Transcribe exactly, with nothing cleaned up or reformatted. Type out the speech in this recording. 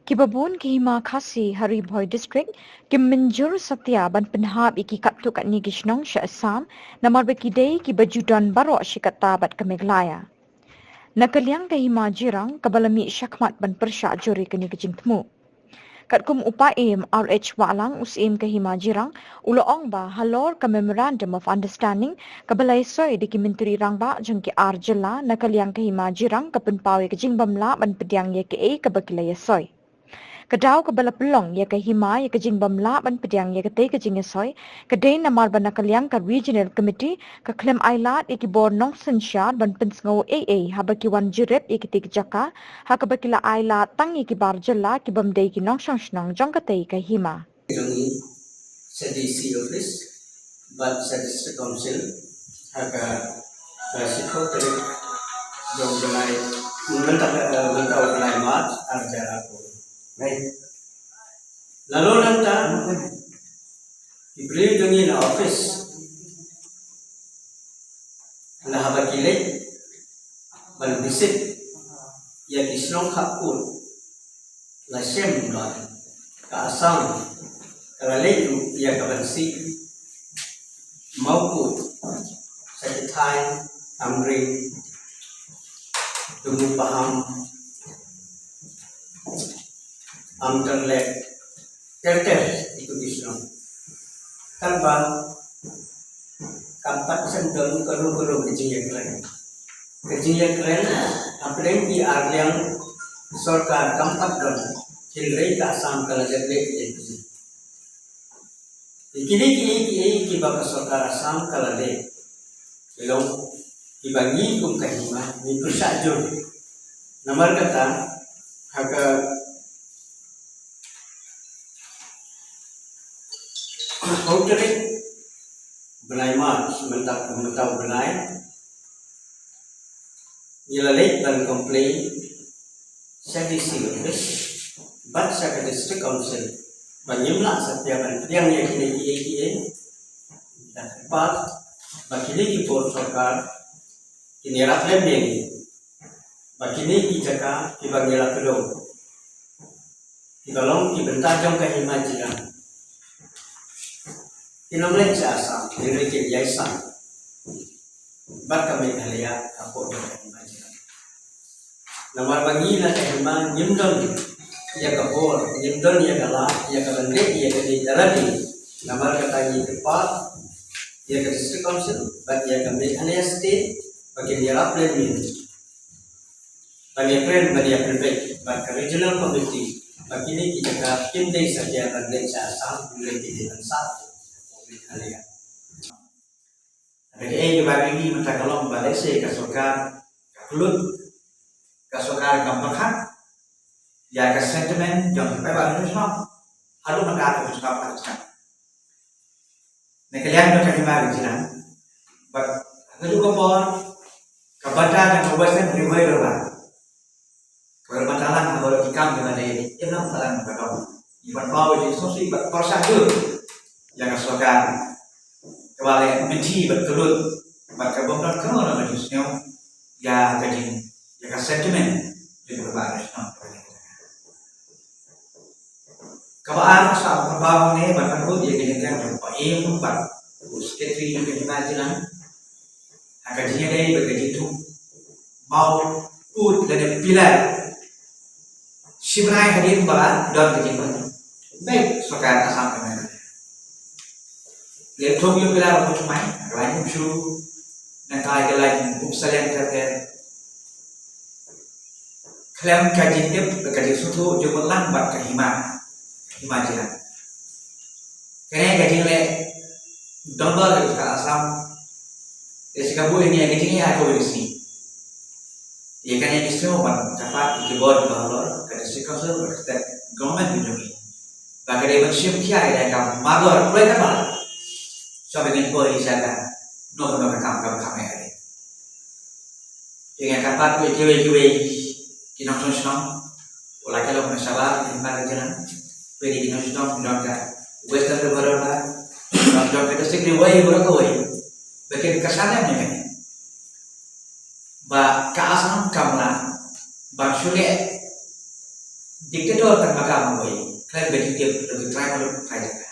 Kiba bun ki hima Khasi ha Ri Bhoi District kim mynjur satia ban pynhap ïa ki katto katne ki shnong sha Assam, namar ba ki dei kiba ju don baroh shi katta bad ka Meghalaya. Na ka liang ka hima Jirang kaba la mih shakhmat ban pyrshah jur ïa kane ka jingthmu. Katkum u Paiem R H Wahlang, u Syiem ka hima Jirang, u la ong ba halor ka Memorandum of Understanding kaba la ïasoi da ki Myntri Rangbah jong ki ar jylla, na ka liang ka hima Jirang ka pynpaw ïa ka jingbymlah ban pdiang ïa kaei kaba ki la ïasoi. Ka daw kaba la pynlong ïa ka hima ïa ka jingbymlah ban pdiang ïa katei ka jingïasoi ka dei namar ba na ka liang ka Regional Committee ka khlem ailad ïa ki bor nongsynshar ban pynsngew ei ei haba ki wan jurip ïa kitei ki jaka, ha kaba ki la ailad tang ïa ki bar jylla ki bym dei ki nongshong shnong jong katei ka hima. Jong ngi sha D C office bad sha District Council ha ka, ka shiphew tarik jong u bnai, mynta, eh, mynta u bnai March ar hajar arphew. Right. Lalo nangta ki briew jong ngi na office la haba ki leit ban visit ïa ki shnong khappud, la shem ba ka Assam ka la leit ruh ïa ka ban sih mawpud sha ki thaiñ Amring, Dungupaham, Amterlek, ter ter ïa ki shnong. Katba kam pat shem don kano kano ka jingïakren. Ka jingïakren hapdeng ki ar liang sorkar kam pat don, hynrei ka Assam ka la leh leh ïa ki. Ïa kine kiei kiei kiba ka sorkar Assam ka la leh, ki long kiba ngi kum ka hima ngi pyrshah jur. Namar kata ha ka hynriew tarik bnai March, mynta, mynta u bnai, ngi la leit ban complain sha D C office bad sha ka District Council ba ngim lah satia ban pdiang ïa kine kiei kiei. Da kyrpad ba kine ki bor sorkar kin ïarap lem ïa ngi ba kine ki jaka kiba ngi la kdew kiba long ki bynta jong ka hima Jirang kin ym leit sha Assam, hynrei kin ïaisam bad ka Meghalaya hapoh jong ka hima Jirang. Namar ba ngi na ka hima ngim don ïa ka bor, ngim don ïa ka lad ïa ka ban leh ïa kane ka lade. Namar kata ngi kyrpad ïa ka District Council bad ïa ka Meghalaya State ba kin ïarap lem ïa ngi ban ïakren, ban ïapynbeit bad ka Regional Committee ba kine ki jaka kim dei satia ban leit sha Assam, hynrei ki dei ban sah ha Meghalaya. Ka dei kaba ngi mynta ka long ba lehse ka sorkar ka kyllut, ka sorkar kam pyrkhat ïa ka sentiment jong ki paidbah nongshong shnong. Haduh mynta ka sorkar ka pyrkhat. Na ka liang jong ka hima Ri Jaiñtia bad ha kajuh ka por ka bynta jong ka Western Revival ba ka bynta lang ha baroh ki kam kiba dei, im lang bynta lang ka dong. Ngi ban paw ïa ka jingsngewsih bad pyrshah jur ïa ka sorkar kaba leh mynthi bad kyllut bad ka bym don kano kano ka jingsngew ïa ka jing, ïa ka sentiment jong ka bynta nongshong shnong. Kaba ar, sa kaba ne ban pynbud ïa ka jingkren jong u Paiem bad u Secretary jong ka hima Ri Jaiñtia ha ka jingïadei bad ka jingthung mawpud lane pillar. Shi bnai hadien ba la don ka jingpynbeit sorkar Assam ka Meghalaya. Leh thung ïa u pillar u thymmai, ka lain um shu, nangta ka lain um saliang ter ter. Khlem ka jingtip bad ka jingsngewthuh jingmut lang bad ka hima, ka hima Ri Jaiñtia. Kane ka jingleh donbor ka Assam. Te shi ka buh ïa ka jingïa ka wei si. Ïa kane ki sngew ban kyrpad ïa ki bor kiba halor ka District Council bad ka State Government ka jong ngi ba ka dei ban shim khia ïa ka marwei ka ba. Sha ba ngin poi ïa ka, no ka, no ka kam ka ba kham ïa ka dei. Te nga kyrpad ïa kiwei kiwei ki nongshong shnong, u la ka long na shabar, na hima Ri Jaiñtia, kiwei ki nongshong shnong jong ka Western Revival, jong ka district kiwei baroh kawei, ba kin kyrshan ïa kane. Ba ka Assam kam lah ban shu leh dictator tang maka mangoi. Khlem ba dictator, lebih try malu, try jaka.